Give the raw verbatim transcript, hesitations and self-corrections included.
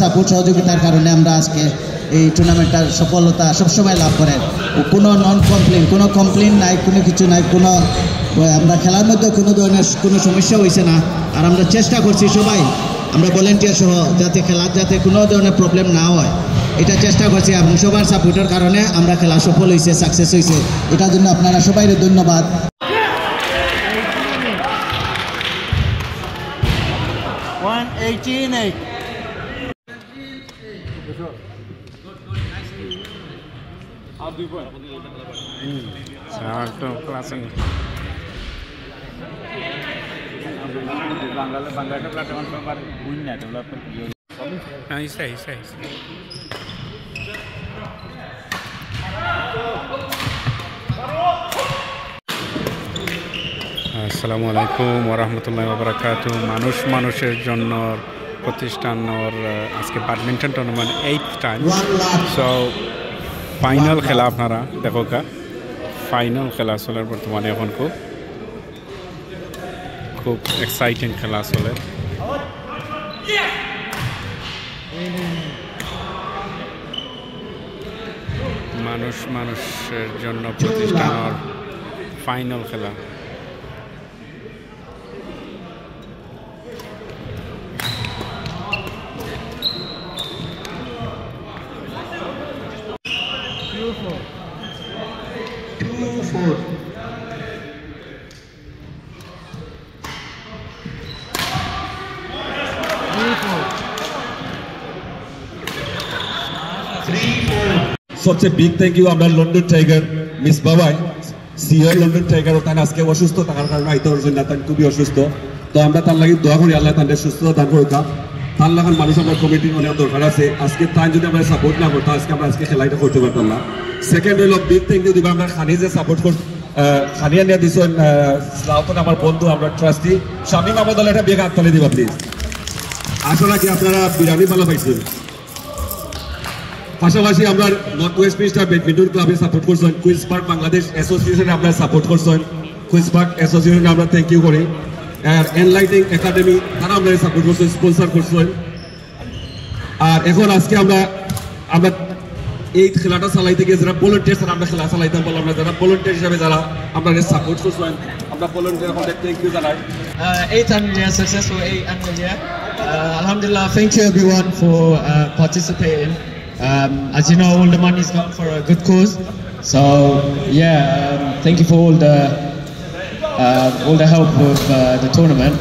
সাপোর্ট সহযোগিতার কারণে আমরা আজকে এই টুর্নামেন্টটার সফলতা সবসময় লাভ করে। কোনো নন কমপ্লেন, কোনো কমপ্লেন নাই, কোনো কিছু নাই, কোনো আমরা খেলার মধ্যে কোনো ধরনের কোনো সমস্যা হয়েছে না। আর আমরা চেষ্টা করছি সবাই, আমরা ভলেন্টিয়ার সহ, যাতে খেলার যাতে কোনো ধরনের প্রবলেম না হয়, এটা চেষ্টা করছি। এবং সবার সাপোর্টের কারণে আমরা খেলা সফল হয়েছে, সাকসেস হয়েছে। এটার জন্য আপনারা সবাইকে ধন্যবাদ। One eighteen eight. আর দুই পয়েন্ট। হুম, আর তো ক্লাসে নেই। বাংলাদেশ, বাংলাদেশের প্ল্যাটফর্ম সবার উইন না ডেভেলপমেন্ট। হ্যাঁ, ইসে, ইসে, ইসে। আসসালামু আলাইকুম ওয়া রাহমাতুল্লাহি ওয়া বারাকাতুহু। মানুষ মানুষের জন্য প্রতিষ্ঠান ওর, আহ, আজকে badminton tournament eight time. So final খেলা আপনারা দেখো কা, ফাইনাল খেলা চলের বর্তমানে এখন খুব, খুব এক্সাইটিং খেলা চলের। মানুষ মানুষের জন্য প্রতিষ্ঠান ওর ফাইনাল খেলা। Two four. সবচেয়ে বিগ থ্যাংক ইউ আমরা লন্ডন টাইগার মিস বাবাই, সিইও লন্ডন টাইগার। ও তান আজকে অসুস্থ থাকার কারণে আইতে পারছেন না, তান খুবই অসুস্থ। তো আমরা তার লাগি দোয়া করি, আল্লাহ তানরে সুস্থতা দান করুক। তার লাখান মানুষ আমরা কমিটির অনেক দরকার আছে। আজকে তাই যদি আমরা সাপোর্ট না করতাম, আজকে আমরা আজকে খেলাটা করতে পারতাম না। সেকেন্ড হইল বিগ থ্যাংক ইউ দিবা আমরা খানি যে সাপোর্ট কর, আহ, খানি আনিয়া দিছেন, আহ, সালাউদ্দিন আমার বন্ধু, আমরা ট্রাস্টি শামীম আহমদ আলী, একটা বিগ হাততালি দিবা প্লিজ। আশা রাখি আপনারা বিরিয়ানি ভালো পাইছেন। পাশাপাশি আমরা নর্থ ওয়েস্ট মিনিস্টার ব্যাডমিন্টন ক্লাবে সাপোর্ট করছেন, কুইন্স পার্ক বাংলাদেশ অ্যাসোসিয়েশনে আমরা সাপোর্ট করছেন, কুইন্স পার্ক অ্যাসোসিয়েশনে আমরা থ্যাংক ইউ করি। আর এনলাইটিং একাডেমি, তারা আমরা সাপোর্ট করছেন, স্পন্সর করছেন। আর এখন আজকে আমরা আমরা এই খেলাটা চালাইতে গিয়ে যারা ভলেন্টিয়ার, আমরা খেলা চালাইতাম পারলাম না, যারা ভলেন্টিয়ার হিসাবে যারা আমরা সাপোর্ট করছেন, আমরা ভলেন্টিয়ার হলে থ্যাংক ইউ জানাই। Uh, eighth annual year, successful eighth annual year. Uh, Alhamdulillah, thank you everyone for uh, participating. Um, as you know, all the money's gone for a good cause. So, yeah, um, thank you for all the uh, all the help with uh, the tournament.